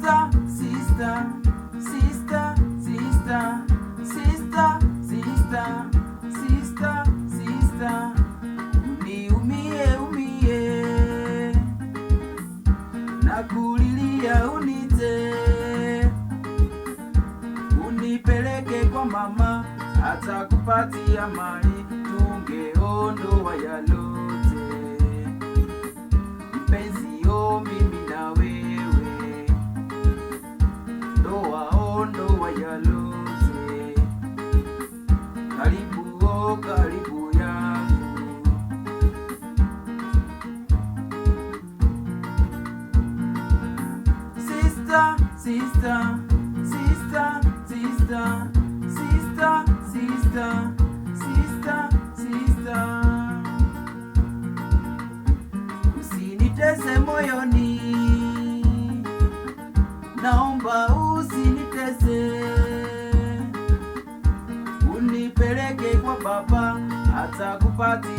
Sister, sister, sister, sister, sister, sister, sister, sister, uniumie umie, na kulilia unite, unipeleke kwa mama, atakupatia mali, tungeondoa yalote. Mpenzi o mimi na wewe, ndoa ondoa yalote, karibu o karibu yangu. Sister, sister, sister, sister, sister, sister, sister, sister, usinitese moyoni, naomba usinitese, unipeleke kwa baba atakupatia.